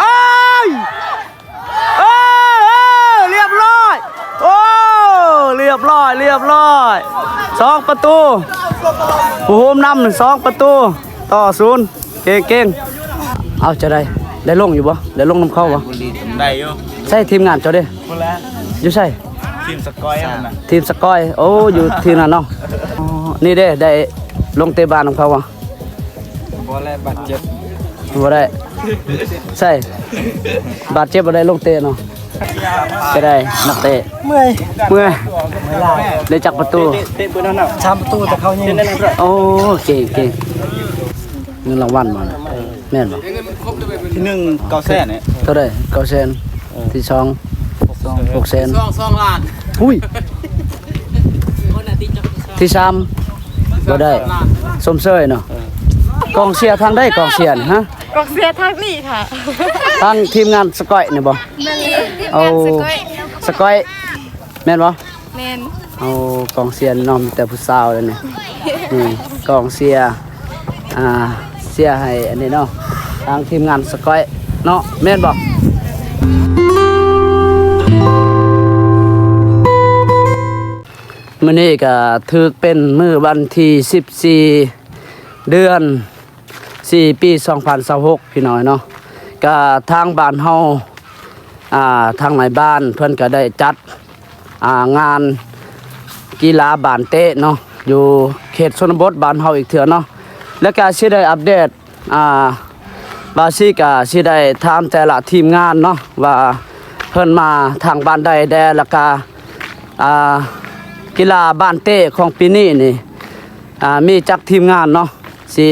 ເອີຍ ເອີ ເອີ ລຽບຮ້ອຍ ໂອ້ ລຽບຮ້ອຍ ລຽບຮ້ອຍ ສອງປະຕູ ຜູ້ໂຮມນຳສອງປະຕູຕໍ່ສູນ ເກັ່ງໆ ເອົາ ຈະໄດ້ ໄດ້ລົງຢູ່ບໍ່? ໄດ້ລົງນຳເຂົາບໍ່? ໄດ້ຢູ່. ໃສທີມງານເຈົ້າເດ້? ພຸ້ນແຫຼະ ຢູ່ໃສ? ທີມສະກອຍຫັ້ນນະ ທີມສະກອຍ ໂອ້ ຢູ່ທີມນັ້ນເນາະ. ອໍ ນີ້ເດ້ ໄດ້ລົງເຕະບານນຳເຂົາບໍ່? ບໍ່ແລະ ບາດເຈັບ ບໍ່ໄດ້. ໃສ ບາດເຈັບບໍ່ໄດ້ລົງເຕະເນາະ. ຈະໄດ້ ນັກເຕະ ເມື່ອຍ ເມື່ອຍ ໄດ້ຈັກປະຕູ? ສາມປະຕູ ແຕ່ເຂົາຍິງ. ໂອ້ ເກັ່ງໆ ເງິນລາງວັນບໍ່ນະ? ແມ່ນບໍ່? ທີໜຶ່ງ ເກົ້າແສນນີ້. ເທົ່າໃດ? ເກົ້າແສນ. ເອີ ທີສອງ ຫົກແສນ. ສອງ ສອງລ້ານ. ອຸ້ຍ ທີສາມ ບໍ່ໄດ້ ຊົມເຊີຍເນາະ. ເອີ ກອງເຊຍທາງໃດ? ກອງເຊຍນະ ຮະ? ກອງເຊຍທາງນີ້ຄ່ະ. ທາງທີມງານສະກອຍນີ້ບໍ່? ແມ່ນເລີຍ ທີມງານສະກອຍ. ໂອ້ ສະກອຍ ແມ່ນບໍ່? ແມ່ນ. ໂອ້ ກອງເຊຍນອມແຕ່ຜູ້ສາວເລີຍນີ້. ນີ້ກອງເຊຍ ອ່າ ເຊຍໃຫ້ອັນນີ້ເນາະ ທາງທີມງານສະກອຍເນາະ ແມ່ນບໍ່? ມື້ນີ້ກະຖືກເປັນມື້ວັນທີສິບສີ່ ເດືອນສີ່ ປີສອງພັນຊາວຫົກ ພີ່ນ້ອງເນາະ. ກະທາງບ້ານເຮົາ ອ່າ ທາງນາຍບ້ານເພິ່ນກະໄດ້ຈັດ ອ່າ ງານກິລາບານເຕະເນາະ ຢູ່ເຂດຊົນນະບົດບ້ານເຮົາອີກເທື່ອເນາະ. ແລ້ວກະຊິໄດ້ອັບເດດ ອ່າ ບາຊິກະຊິໄດ້ຖາມແຕ່ລະທີມງານເນາະ ວ່າເພິ່ນມາທາງບ້ານໃດແດ່ ແລ້ວກະ ອ່າ ກິລາບານເຕະຂອງປີນີ້ນີ້ ອ່າ ມີຈັກທີມງານເນາະ ຊິ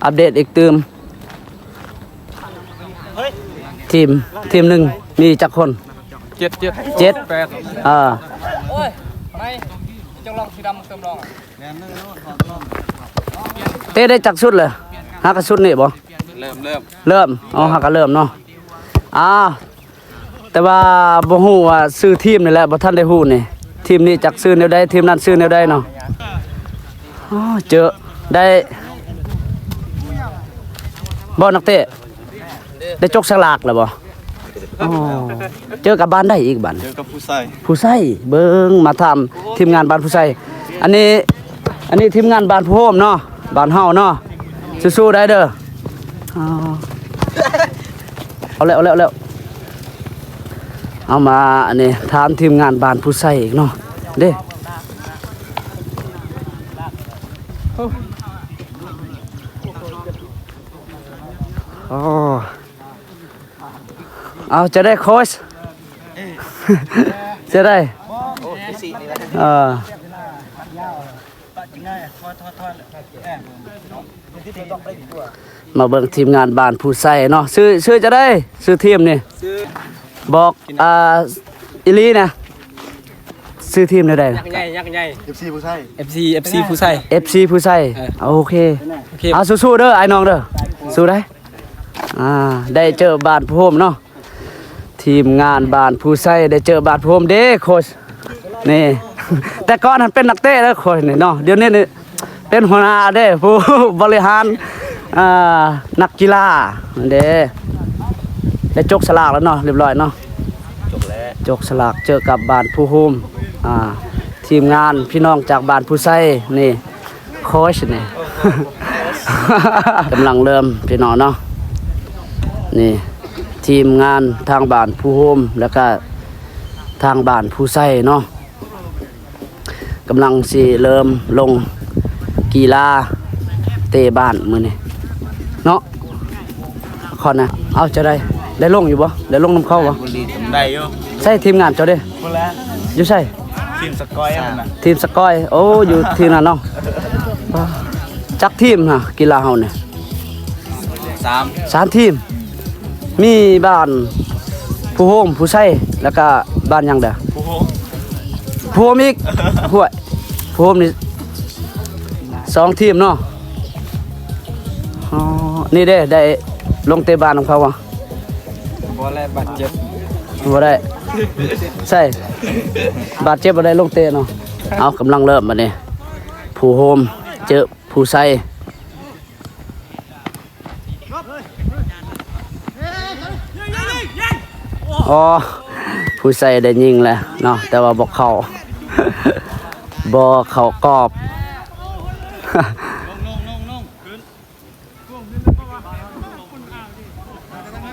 ອັບເດດອີກຕື່ມ. ທີມ ທີມໜຶ່ງມີຈັກຄົນ? ເຈັດ ເຈັດ ເຈັດ ແປດ. ເອີ ໂອ້ຍ ໄໝ ຈະລອງສີດຳເຕີມລອງ. ເຕະໄດ້ຈັກຊຸດເລີຍ? ຫາກະຊຸດນີ້ບໍ່? ເລີ່ມ ເລີ່ມ ເລີ່ມ. ອໍ ຫາກະເລີ່ມເນາະ. ອ່າ ແຕ່ວ່າບໍ່ຮູ້ວ່າຊື່ທີມນີ້ແຫຼະ ບໍ່ທັນໄດ້ຮູ້ນີ້ ທີມນີ້ຈັກຊື່ແນວໃດ ທີມນັ້ນຊື່ແນວໃດເນາະ. ອໍ ເຈີໄດ້ບໍ່ນັກເຕະ? ໄດ້ຈົກສະຫຼາກແລ້ວບໍ່? ອໍ ເຈີກັບບ້ານໃດອີກບາດນີ້? ເຈີກັບພູໄຊ. ພູໄຊ. ເບິ່ງ ມາຖາມທີມງານບ້ານພູໄຊ. ອັນນີ້ ອັນນີ້ທີມງານບ້ານພູໂຮມເນາະ ບ້ານເຮົາເນາະ. ສູ້ໆໄດ້ເດີ. ອໍ ເອົາແລ້ວ ເອົາແລ້ວ ເອົາແລ້ວ. ເອົາມາ ອັນນີ້ຖາມທີມງານບ້ານພູໄຊອີກເນາະ ເດ້. ອໍ ເອົາ ຈະໄດ້ໂຄຊ ຈະໄດ້ ເອີ ມາເບິ່ງທີມງານບ້ານພູໄຊເນາະ. ຊື່ ຊື່ຈະໄດ້ ຊື່ທີມນີ້ ບອກ ອ່າ ອີ່ຫຼີນະ. ຊື່ທີມແນວໃດ? ຍັກໃຫຍ່ ຍັກໃຫຍ່ ເອັຟຊີ ພູໄຊ. ເອັຟຊີ ເອັຟຊີ ພູໄຊ. ເອີ ໂອເຄ ໂອເຄ. ເອົາ ສູ້ໆເດີ ອ້າຍນ້ອງເດີ ສູ້ໄດ້. ອ່າ ໄດ້ເຈີບ້ານພູໂຮມເນາະ ທີມງານບ້ານພູໄຊ ໄດ້ເຈີບ້ານພູໂຮມເດ້ໂຄຊ. ນີ້ ແຕ່ກ່ອນຫັ້ນເປັນນັກເຕະເດີໂຄຊນີ້ເນາະ ດຽວນີ້ນີ້ ເປັນຫົວໜ້າເດ້ ຜູ້ບໍລິຫານ ອ່າ ນັກກິລາເດ້. ໄດ້ຈົກສະຫຼາກແລ້ວເນາະ ລຽບຮ້ອຍເນາະ. ຈົກແລ້ວ ຈົກສະຫຼາກເຈີກັບບ້ານພູໂຮມ. ອ່າ ທີມງານພີ່ນ້ອງຈາກບ້ານພູໄຊນີ້ ໂຄຊນີ້ ກຳລັງເລີ່ມພີ່ນ້ອງເນາະ. ນີ້ທີມງານທາງບ້ານພູໂຮມ ແລ້ວກະທາງບ້ານພູໄຊເນາະ. ກຳລັງຊິເລີ່ມລົງກິລາເຕະບານມື້ນີ້ເນາະ. ຂອນະ ເອົາ ຈະໄດ້ ໄດ້ລົງຢູ່ບໍ່? ໄດ້ລົງນຳເຂົາບໍ່? ໄດ້ຢູ່. ໃສທີມງານເຈົ້າເດ້? ພຸ້ນແຫຼະ ຢູ່ໃສ? ທີມສະກອຍຫັ້ນນະ ທີມສະກອຍ. ໂອ້ ຢູ່ທີມນັ້ນເນາະ. ຈັກທີມນະ ກິລາເຮົານີ້? ສາມ ສາມທີມ. ມີບ້ານພູໂຮມ ພູໄຊ ແລ້ວກະບ້ານຫຍັງເດີ້? ພູໂຮມ ພູໂຮມອີກ. ຫ້ວຍ ພູໂຮມນີ້ສອງທີມເນາະ. ອໍ ນີ້ເດ້ ໄດ້ລົງເຕະບານນຳເຂົາບໍ່? ບໍ່ແລະ ບາດເຈັບ ບໍ່ໄດ້. ໃສ ບາດເຈັບບໍ່ໄດ້ລົງເຕະເນາະ. ເອົາ ກຳລັງເລີ່ມບາດນີ້ ພູໂຮມເຈີພູໄຊ. ອໍ ຜູ້ໃສ່ໄດ້ຍິງແລ້ວເນາະ ແຕ່ວ່າບໍ່ເຂົ້າ ບໍ່ເຂົ້າກອບ.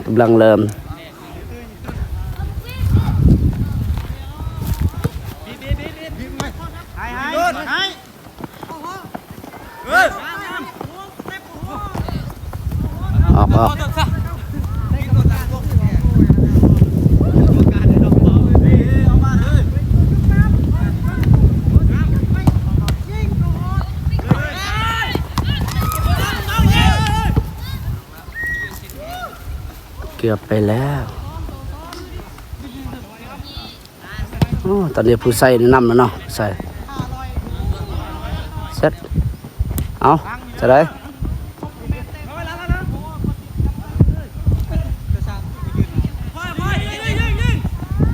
ກຳລັງເລີ່ມ ອອກ ອອກ. ເກືອບໄປແລ້ວ. ໂອ້ ຕອນນີ້ຜູ້ໃສ່ນຳແລ້ວເນາະ ໃສ່ ເຊັດ ເອົາ ຈະໄດ້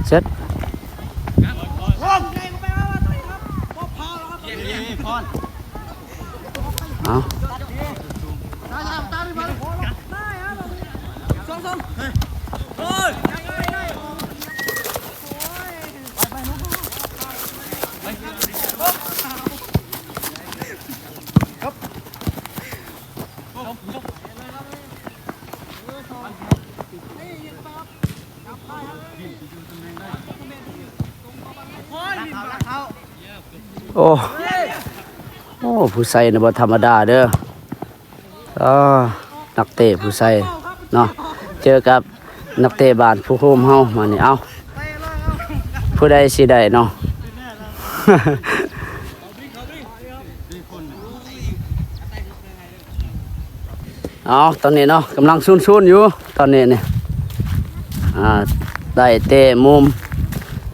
ເຊັດ ເອົາ. ໂອ້ ໂອ້ ຜູ້ໃສ່ນະບໍ່ທຳມະດາເດີ້. ອໍ ນັກເຕະຜູ້ໃສ່ເນາະ ເຈີກັບນັກເຕະບ້ານພູໂຮມເຮົາມານີ້. ເອົ້າ ຜູ້ໃດຊິໄດ້ເນາະ. ເອົາ ຕອນນີ້ເນາະ ກຳລັງຊຸນໆຢູ່ຕອນນີ້ນີ້ ອ່າ ໄດ້ເຕະມຸມ.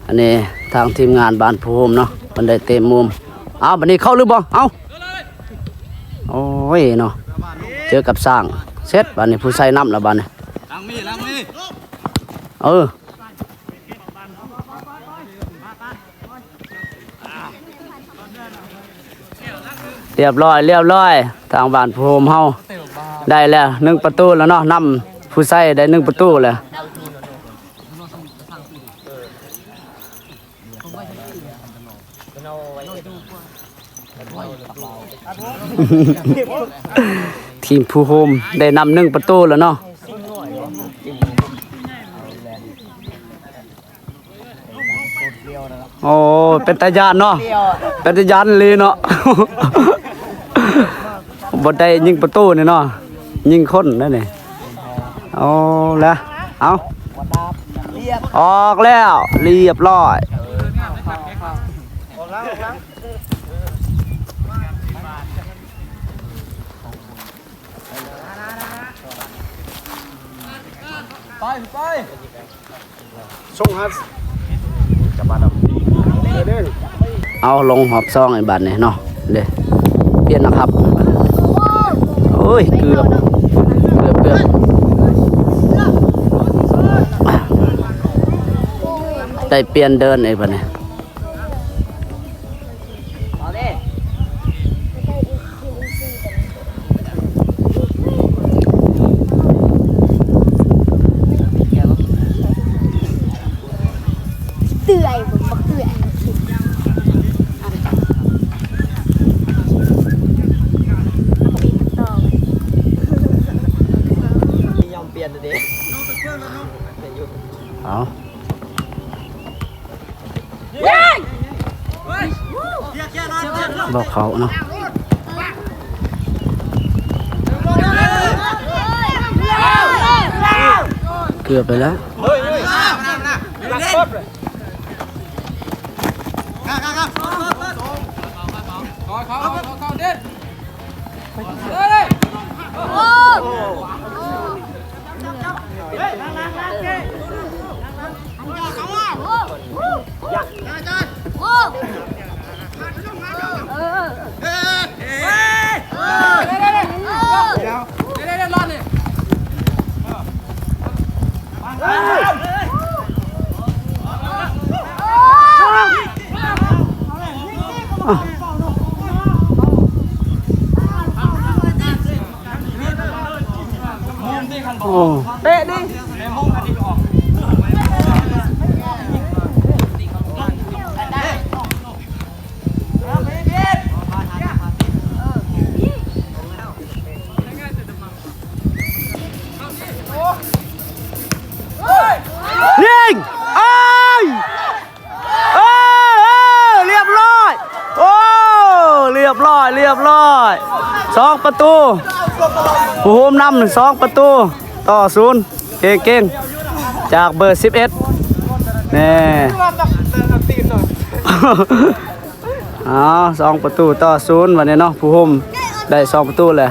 ອັນນີ້ທາງທີມງານບ້ານພູໂຮມເນາະ ເພິ່ນໄດ້ເຕະມຸມ. ເອົາ ບັດນີ້ເຂົ້າຫຼືບໍ່? ເອົາ ໂອ້ຍເນາະ ເຈີກັບຊ້າງ ເຊັດ ບາດນີ້ຜູ້ໃສ່ນຳລະບາດນີ້ ຫຼັງມີ ຫຼັງມີ ເອີ ລຽບຮ້ອຍ ລຽບຮ້ອຍ. ທາງບ້ານພູໂຮມເຮົາໄດ້ແລ້ວໜຶ່ງປະຕູແລ້ວເນາະ ນຳຜູ້ໃສ່ໄດ້ໜຶ່ງປະຕູແລ້ວ. ທີມພູໂຮມໄດ້ນຳໜຶ່ງປະຕູແລ້ວເນາະ. ໂອ້ ເປັນຕາຢ້ານເນາະ ເປັນຕາຢ້ານອີ່ຫຼີເນາະ. ບໍ່ໄດ້ຍິງປະຕູນີ້ເນາະ ຍິງຄົນໄດ້ນີ້. ເອົາລະ ເອົາ ອອກແລ້ວ ລຽບຮ້ອຍ. ໄປ ໄປ ສົ່ງຫາ ເອົາລົງຮອບສອງອີກບາດນີ້ເນາະ. ເດ້ ປ່ຽນນະຄັບ. ໂອ້ຍ ເກືອບ ເກືອບ ເກືອບ ໄດ້ປ່ຽນເດີນອີກບາດນີ້. ເຕືອຍ ບໍ່ເຕືອຍ ຍອມປ່ຽນເດ້. ເອົາ ບໍ່ເຂົ້າເນາະ ເກືອບໄປແລ້ວ. ໂອ້ ເຕະດິ ເຕະມຸມອັນນີ້ອອກ. ເອີຍ ເອີ ເອີ ລຽບຮ້ອຍ ໂອ້ ລຽບຮ້ອຍ ລຽບຮ້ອຍ ສອງປະຕູ ພູໂຮມນຳສອງປະຕູຕໍ່ສູນ ເກັ່ງໆ ຈາກເບີສິບເອັດ ແນ່ ເອົາ ສອງປະຕູຕໍ່ສູນ ບັດນີ້ເນາະ ພູໂຮມໄດ້ສອງປະຕູແລ້ວ.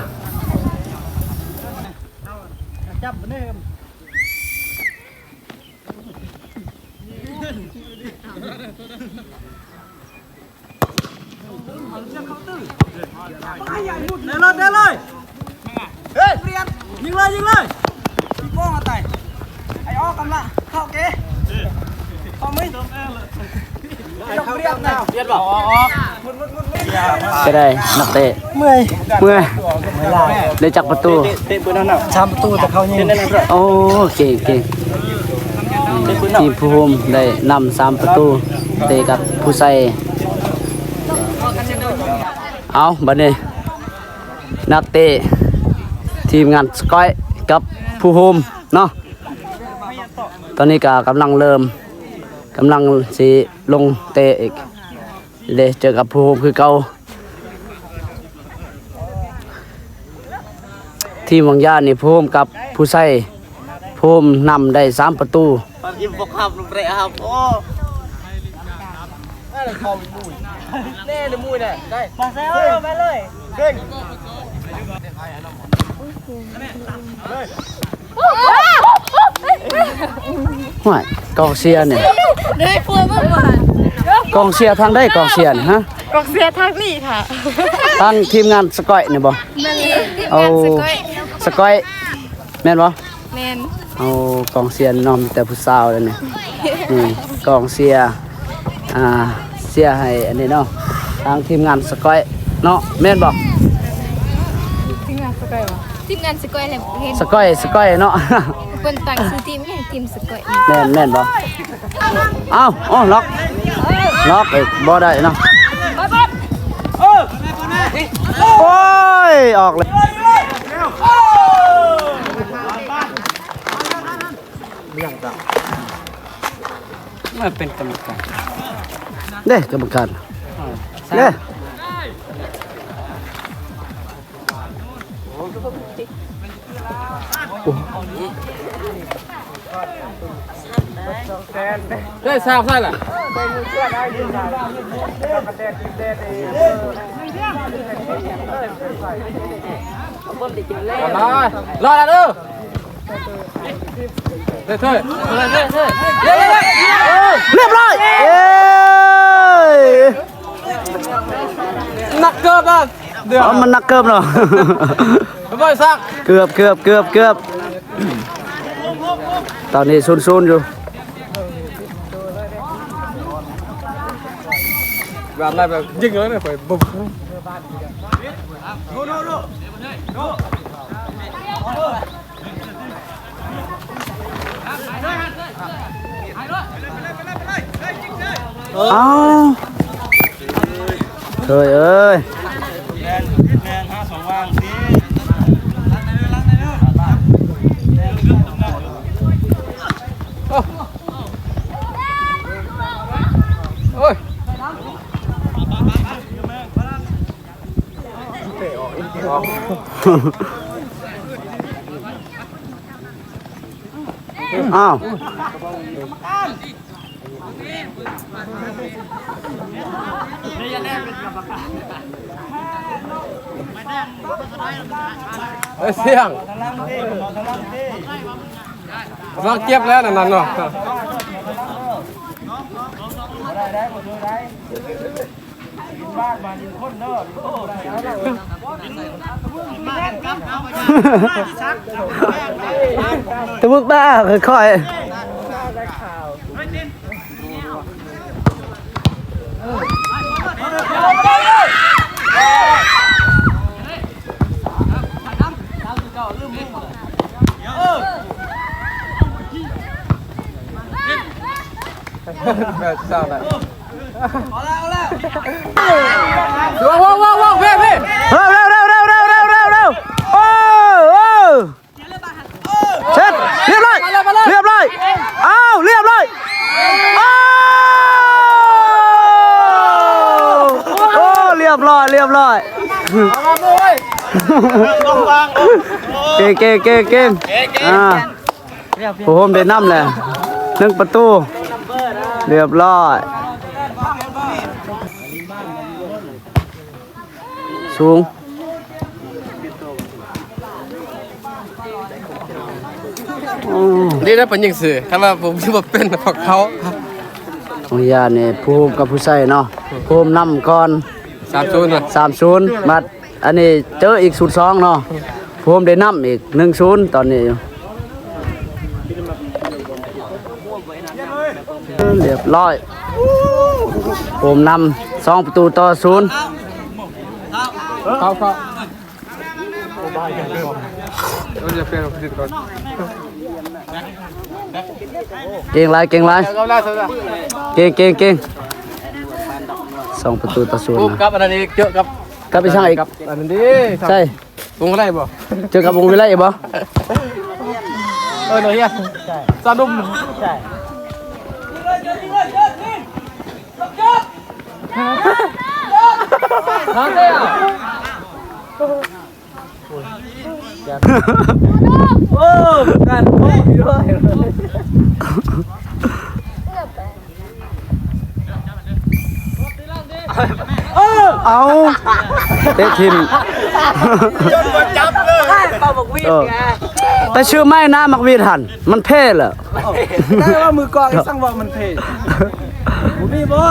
ເດ້ເລີຍ ເດ້ເລີຍ ຍິງເລີຍ ຍິງເລີຍ ໄອ້ອອກກຳລັງເຂົ້າເກ ເຂົ້າມື ຈະໄດ້ນັກເຕະ ເມື່ອຍ ເມື່ອຍ ໄດ້ຈັກປະຕູ? ສາມປະຕູ ແຕ່ເຂົາຍິງ ໂອ້ ເກັ່ງ ເກັ່ງ ທີມພູໂຮມໄດ້ນຳສາມປະຕູ ເຕະກັບພູໄຊ. ເອົາ ບັດນີ້ ນັກເຕະທີມງານສະກອຍກັບພູໂຮມເນາະ ຕອນນີ້ກະກຳລັງເລີ່ມ ກຳລັງຊິລົງເຕະອີກເດ້ ເຈີກັບພູໂຮມຄືເກົ່າ. ທີມຫວັງຢານີ້ ພູໂຮມກັບພູໄຊ ພູໂຮມນຳໄດ້ສາມປະຕູ. ຫ້ວຍ ກອງເຊຍນີ້ ເລີຍພວກເບິ່ງວ່າ ກອງເຊຍທາງໃດ ກອງເຊຍນີ້ ຮະ? ກອງເຊຍທາງນີ້ຄ່ະ ທາງທີມງານສະກອຍນີ້ບໍ່? ແມ່ນ ທີມງານສະກອຍ ໂອ້ ສະກອຍ ແມ່ນບໍ່? ແມ່ນ ໂອ້ ກອງເຊຍເນາະ ມີແຕ່ຜູ້ສາວເດ້ນີ້ ນີ້ກອງເຊຍ ອ່າ ເຊຍໃຫ້ອັນນີ້ເນາະ ທາງທີມງານສະກອຍເນາະ ແມ່ນບໍ່? ທີມງານສະກອຍບໍ່? ທີມງານສະກອຍແຫຼະ ເຫັນ ສະກອຍ ສະກອຍເນາະ ເພິ່ນຕັ້ງຊື່ທີມຫຍັງ ທີມສະກອຍ ແມ່ນ ແມ່ນບໍ່? ເອົ້າ ໂອ້ ລັອກ ລັອກອີກ ບໍ່ໄດ້ເນາະ ໂອ້ຍ ອອກເລີຍ. ມາເປັນກຳມະການ ເດ້ ກຳມະການ ເດ້. ເດ້ ສາມໃສ່ລະ ລອດລະເດີ. ເຮີ້ຍ ເຮີ້ຍ ເຮີ້ຍ ເຮີ້ຍ ລຽບຮ້ອຍ ເອີຍ ໜັກເກີບນະ ເອີ ມັນໜັກເກີບເນາະ ເກືອບ ເກືອບ ເກືອບ ເກືອບ ຕອນນີ້ສູນສູນຢູ່. ແບບນັ້ນແບບຍິງເລີຍນະ ຂ້ອຍບຸ້ມ. ເອົ້າ ເຮີ້ຍເອີຍ ໂອ້ຍ ອ້າວ ເອົ້າ ສຽງ ລະວັງເຈັບແລ້ວນັ້ນເນາະ. ຕະມຶກຕາຄ່ອຍໆ. ແບບເສົ້ານະ ເອົາລະ ເອົາລະ ເອົາ ເອົາ ເອົາ ເອົາ ເອົາ ເອົາ ເອົາ ເອົາ ເອົາ ເອົາ ເອົາ ເອົາ ເຊັດ ລຽບຮ້ອຍ ມາເລີຍ ມາເລີຍ ລຽບຮ້ອຍ ເອົາ ລຽບຮ້ອຍ. ເກັ່ງ ເກັ່ງ ເກັ່ງ ເກັ່ງ ອ່າ ຜູ້ໂຮມໄດ້ນຳແລ້ວ ໜຶ່ງປະຕູ ລຽບຮ້ອຍ. ສູງ ໂອ້ ນີ້ນະ ເປັນຫຍັງຊື່ ຄັນວ່າຜົມຊິບໍ່ເປັນພວກເຂົາ ໂຮງຮຽນນີ້ ພູມກັບພູໄຊເນາະ ພູມນຳກ່ອນ ສາມສູນ ສາມສູນ ບັດອັນນີ້ເຈີອີກຊຸດສອງເນາະ ພູມໄດ້ນຳອີກ ໜຶ່ງສູນ ຕອນນີ້ຢູ່. ລຽບຮ້ອຍ ໂຮມນຳ ສອງປະຕູຕໍ່ສູນ. ເກັ່ງຫຼາຍ ເກັ່ງຫຼາຍ ເກັ່ງ ເກັ່ງ ເກັ່ງ ສອງປະຕູຕໍ່ສູນນະ. ກັບອັນນັ້ນອີກ ເຈີກັບ ກັບອີກ ກັບອັນນັ້ນດີ ໃຊ່ ວົງວິໄລບໍ່? ເຈີກັບວົງວິໄລບໍ່? ເອີ ໂຕເຮຍ ຊາດຸມ ໂອ້ ການໂມ້ຢູ່. ເອົາ ເຕະຖິ້ມ ຈົນບໍ່ຈັບເລີຍ ເອົາບັກຫວີດ ເອີ ໄປຊື້ໃໝ່ນະ ບັກຫວີດຫັ້ນ ມັນເພແລ້ວ. ໄດ້ວ່າມືກອງ ສັ່ງວ່າມັນເພ ບໍ່ມີບໍ່?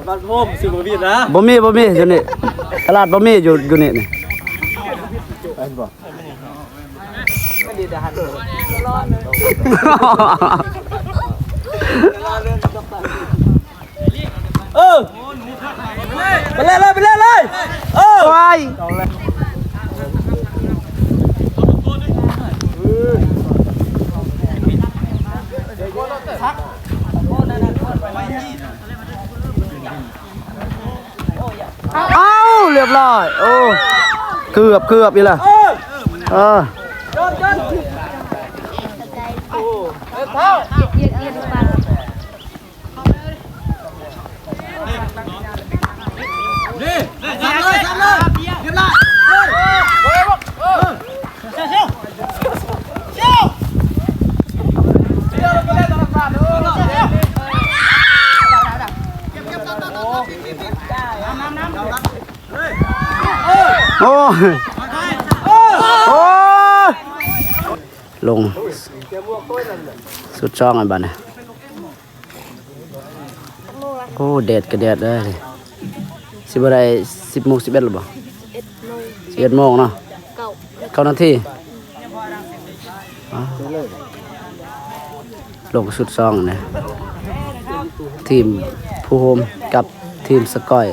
ບັດໂຮມຊື້ບັກຫວີດນະ ບໍ່ມີ ບໍ່ມີ ຢູ່ນີ້ ຕະຫຼາດບໍ່ມີ ຢູ່ ຢູ່ນີ້ນີ້. ເອີ ໄປເລີຍ ໄປເລີຍ ໄປເລີຍ ເອີ ໄປ. ເອົ້າ ລຽບຮ້ອຍ ໂອ້ ເກືອບ ເກືອບອີກແລ້ວ ເອີ ເອີ ໂອ້ຍ ໂອ້ຍ ລົງຊຸດສອງ ອັນບາດນີ້. ໂອ້ ແດດກະແດດເດີ ຊິບໍ່ໄດ້ ສິບໂມງ ສິບເອັດແລ້ວບໍ່? ສິບເອັດໂມງ ສິບເອັດໂມງເນາະ ເກົ້າ ເກົ້ານາທີ. ອ້າວ ລົງຊຸດສອງນີ້ ທີມພູໂຮມກັບທີມສະກອຍ.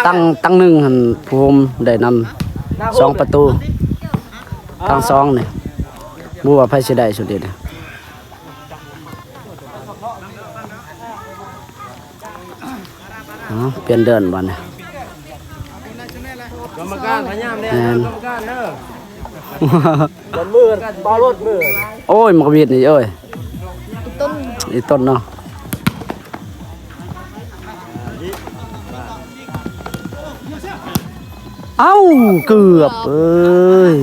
ຕັ້ງ ຕັ້ງໜຶ່ງຫັ້ນ ພູໂຮມໄດ້ນຳສອງປະຕູ ຕັ້ງສອງນີ້ ບໍ່ຮູ້ວ່າໃຜຊິໄດ້ສຸດນີ້. ເອົ້າ ປ່ຽນເດີນບາດນີ້ ກຳມະການພະຍາຍາມແດ່ ແມ່ນ ກຳມະການເດີ. ໂອ້ຍ ໝາກຫວີດນີ້ເອີຍ ອີ່ຕົ້ນ ອີ່ຕົ້ນເນາະ. ເອົ້າ ເກືອບເອີຍ.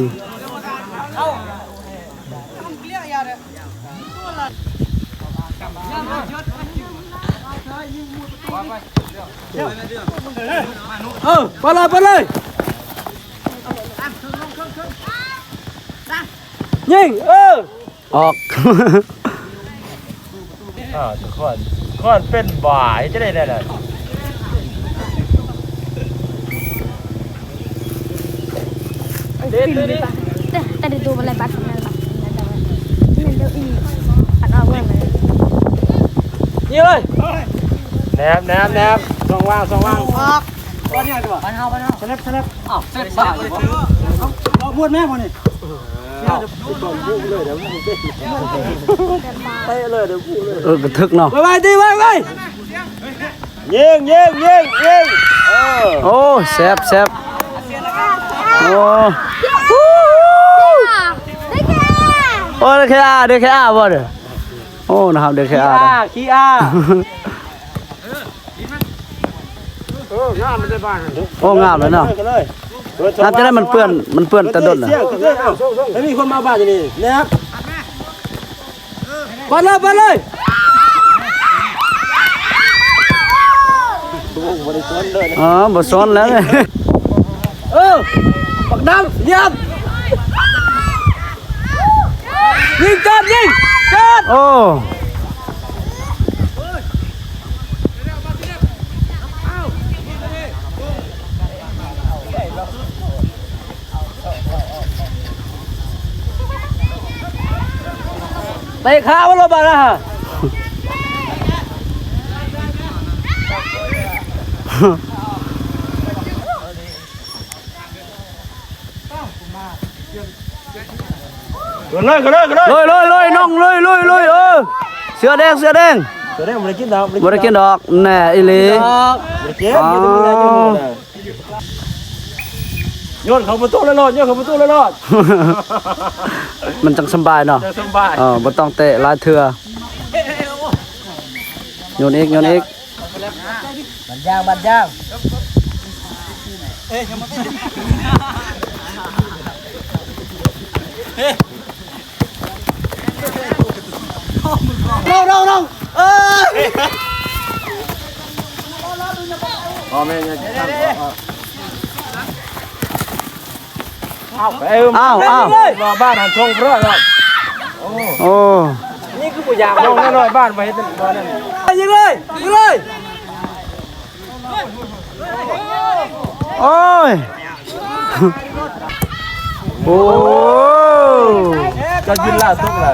ເອີ ໄປເລີຍ ໄປເລີຍ ຍິງ ເອີ ອ້າວ ທຸກຄົນ ຄົນເປັນບ້າ ເຮັດຈັ່ງໃດແດ່ລະ? ເດ້ ແຕ່ ແຕ່ໄດ້ໂຕມາຫຼາຍບາດ ແມ່ນບໍ່? ແມ່ນແລ້ວອີກ ຄັນອອກເບິ່ງເລີຍ ຍິງເລີຍ ແນບ ແນບ ແນບ ຊ່ອງວ່າງ ຊ່ອງວ່າງ ອອກ ບ້ານເຮົາ ບ້ານເຮົາ ສະແນັບ ສະແນັບ ອ້າວ ສະແນັບ ເອົາ ເອົາ ບວດແມ່ບໍ່ນີ້? ເອີ ກະຖືກເນາະ ໄວໆຕິ ໄວໆ ຍິງ ຍິງ ຍິງ ຍິງ ເອີ ໂອ້ ແຊບ ແຊບ ໂອ້ ໂອ້ ໄດ້ແຄ່ອາ ໄດ້ແຄ່ອາບໍ່ເດີ? ໂອ້ ນະຄັບ ໄດ້ແຄ່ອາ ຂີ້ອາ ຂີ້ອາ. ໂອ້ ງາມເລີຍເນາະ. ອາດຈະໄດ້ມັນເປື້ອນ ມັນເປື້ອນແຕ່ດົນນະ. ແລ້ວມີຄົນມາບ້ານຢູ່ນີ້ແລ້ວ. ໄປເລີຍ ໄປເລີຍ. ອໍ ບໍ່ສົນເລີຍ. ເອີ ບັກດຳ ຢຽບ ຍິງ ຈອດ ຍິງ ຈອດ. ໂອ້ ເຕະຂາມັນລົງບາດນະ. ຂຶ້ນເລີຍ ຂຶ້ນເລີຍ ຂຶ້ນເລີຍ. ລຸຍ ລຸຍ ລຸຍ ນ້ອງ ລຸຍ ລຸຍ ລຸຍ. ເອີ ເສື້ອແດງ ເສື້ອແດງ. ເສື້ອແດງບໍ່ໄດ້ກິນດອກ ບໍ່ໄດ້ກິນດອກ. ແນ່ອີ່ຫຼີ ບໍ່ໄດ້ກິນ. ອໍ ໂຍນເຂົ້າປະຕູເລີຍໂລດ ໂຍນເຂົ້າປະຕູເລີຍໂລດ. ມັນຈັ່ງສຳບາຍເນາະ ຈັ່ງສຳບາຍ. ເອີ ບໍ່ຕ້ອງເຕະຫຼາຍເທື່ອ. ໂຍນອີກ ໂຍນອີກ. ບາດຢາງ ບາດຢາງ. ນ້ອງ ນ້ອງ ນ້ອງ. ເອີ ພໍ່ແມ່ຢ່າ ອ້າວ ອ້າວ ອ້າວ ລໍບ້ານຫັ້ນ ສົ່ງເພາະ. ໂອ້ ໂອ້ ນີ້ຄືບໍ່ຢາກ ນ້ອງນ້ອຍໆ ບ້ານບໍ່ເຮັດ ບໍ່ນັ້ນ. ຍິງເລີຍ ຍິງເລີຍ. ໂອ້ຍ ໂອ້ ຈະຢືນລາຕົກລະ.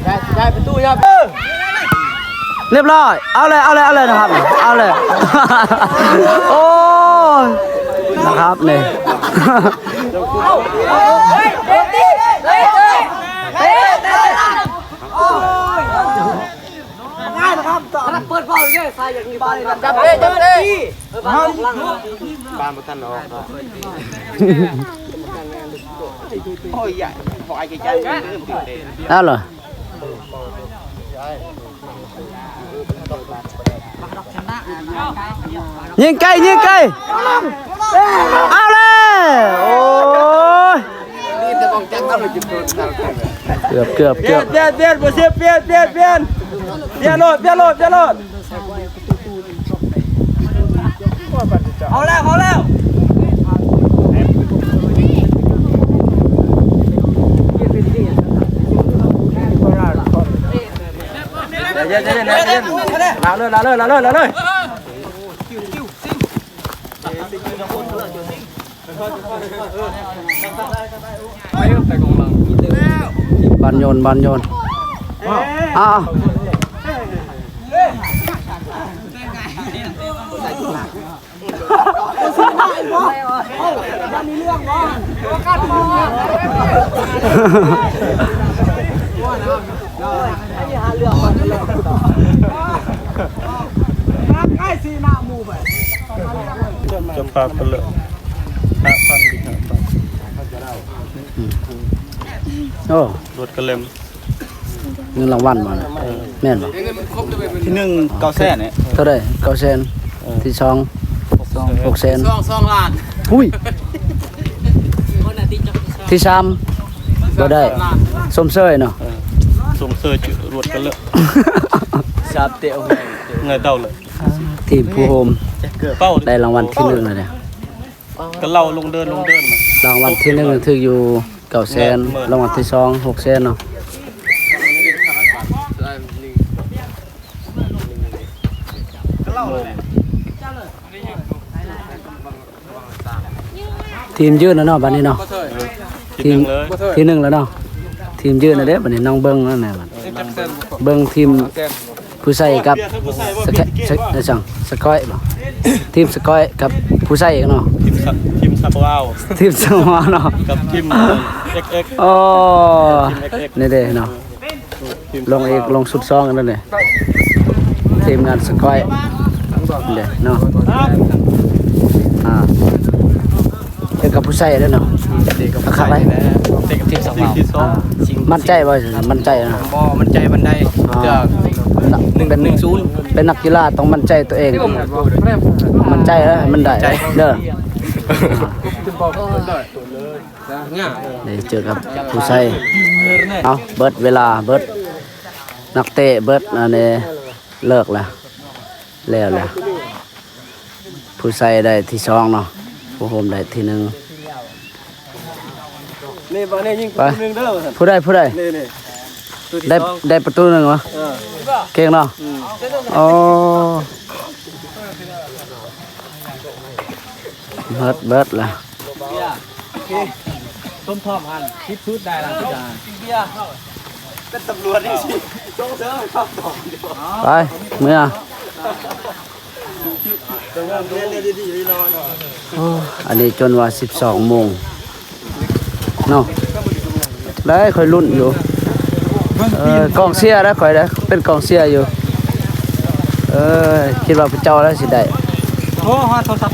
ໄດ້ ໄດ້ປະຕູ ເອີ ຮຽບຮ້ອຍ. ເອົາເລີຍ ເອົາເລີຍ ເອົາເລີຍນະຄັບ ເອົາເລີຍ. ໂອ້ຍ ນະຄັບນີ້. ງ່າຍນະຄັບ ເປີດເວົ້າເລີຍ ໃສ່ຢ່າງນີ້ ບ້ານ ຈັບເດ້ ຈັບເດ້. ບ້ານບໍ່ທັນອອກເນາະ. ໂອ້ຍ ຢ່າ ຂໍອາຍໃຈ ເອົາເລີຍ. ຍິງໄກ ຍິງໄກ. ເອົາແລ້ວ ໂອ້ຍ ເກືອບ ເກືອບ ເກືອບ. ປ່ຽນ ປ່ຽນ ບໍ່ເຊບ ປ່ຽນ ປ່ຽນ ປ່ຽນ. ປ່ຽນໂລດ ປ່ຽນໂລດ ປ່ຽນໂລດ. ເອົາແລ້ວ ເອົາແລ້ວ. ໃຈເຢັນ ໃຈເຢັນ ໃຈເຢັນ. ລາວເລີຍ ລາວເລີຍ ລາວເລີຍ ລາວເລີຍ. ບານໂຍນ ບານໂຍນ. ອ້າວ ເຈົ້າພາບເພິ່ນເລີຍ ຫ້າພັນ ອີກຫ້າພັນ. ໂອ້ ລົດກະເລັມ. ເງິນລາງວັນບໍ່ນະ? ເອີ ແມ່ນບໍ່? ທີໜຶ່ງເກົ້າແສນເນາະ. ເທົ່າໃດ? ເກົ້າແສນ. ເອີ ທີສອງ ຫົກແສນ. ສອງ ສອງລ້ານ. ອຸ້ຍ ທີສາມບໍ່ໄດ້ ຊົມເຊີຍເນາະ. ເອີ ຊົມເຊີຍ ລົດກະເລີມ ສາມເຕະ ເງີ່ຍເຕົາເລີຍ. ທີມຜູ້ໂຮມໄດ້ລາງວັນທີໜຶ່ງແລ້ວເດ້. ກະເລົ່າລົງເດີນ ລົງເດີນ. ລາງວັນທີໜຶ່ງຖືກຢູ່ເກົ້າແສນ ແມ່ນ ລາງວັນທີສອງ ຫົກແສນເນາະ. ທີມຢືນແລ້ວເນາະ ບາດນີ້ເນາະ. ທີມ ທີໜຶ່ງເລີຍ ທີໜຶ່ງແລ້ວເນາະ. ທີມຢືນແລ້ວເດ້ ບາດນີ້ນ້ອງເບິ່ງນັ້ນແຫຼະ. ເອີ ເບິ່ງທີມ ຜູ້ໃສ່ກັບ ສະແກະ ສະ ສະ ສະກ້ອຍບໍ່? ທີມສະກ້ອຍກັບຜູ້ໃສ່ເນາະ. ທີມສະ ທີມສະເປົາ ທີມສະເປົາເນາະ ກັບທີມເອັກເອັກ. ໂອ້ ທີມເອັກເອັກ ນີ້ເດ້ເນາະ. ລົງອີກ ລົງຊຸດສອງອັນນັ້ນເດ້ ທີມງານສະກ້ອຍເດ້ເນາະ. ອ່າ ເຮັດກັບຜູ້ໃສ່ເດ້ເນາະ. ຄັກຫຼາຍ ເຕະກັບທີມສະເປົາ. ອ່າ ໝັ້ນໃຈບໍ່? ໝັ້ນໃຈນະ? ບໍ່ໝັ້ນໃຈປານໃດ. ອ່າ ເທື່ອ ໜຶ່ງ ເປັນ ໜຶ່ງສູນ ເປັນນັກກິລາຕ້ອງໝັ້ນໃຈຕົວເອງ ໝັ້ນໃຈເອີ ໃຫ້ມັນໄດ້ເດີ. ໄດ້ເຈີກັບຜູ້ໄຊ. ເອົາ ເບິດເວລາ ເບິດນັກເຕະ ເບິດອັນນີ້ ເລີກແລ້ວ ແລ້ວແລ້ວ. ຜູ້ໄຊໄດ້ທີສອງເນາະ ຜູ້ໂຮມໄດ້ທີໜຶ່ງ. ນີ້ ບາດນີ້ຍິງປະຕູໜຶ່ງເດີ. ຜູ້ໃດ ຜູ້ໃດ? ນີ້ ນີ້ ໄດ້ ໄດ້ປະຕູໜຶ່ງຫວາ? ເອີ ເກັ່ງເນາະ. ອືມ ໂອ້ ເບິດ ເບິດລະ. ໂອເຄ ສົມທອບຫັ້ນ ສິບຊຸດໄດ້ລະ ເປັນຕຳຫຼວດນີ້ຊິ ສົ່ງເສີມໃຫ້ຄຳຕອບ. ໄປ ເມືອ. ໂອ້ ອັນນີ້ຈົນວ່າສິບສອງໂມງເນາະ. ໄດ້ ຂ້ອຍລຸ້ນຢູ່. ເອີ ກອງເຊຍໄດ້ ຂ້ອຍໄດ້ ເປັນກອງເຊຍຢູ່. ເອີ ຄິດວ່າພະເຈົ້າແລ້ວຊິໄດ້. ໂອ້ ຮອດໂທລະສັບ.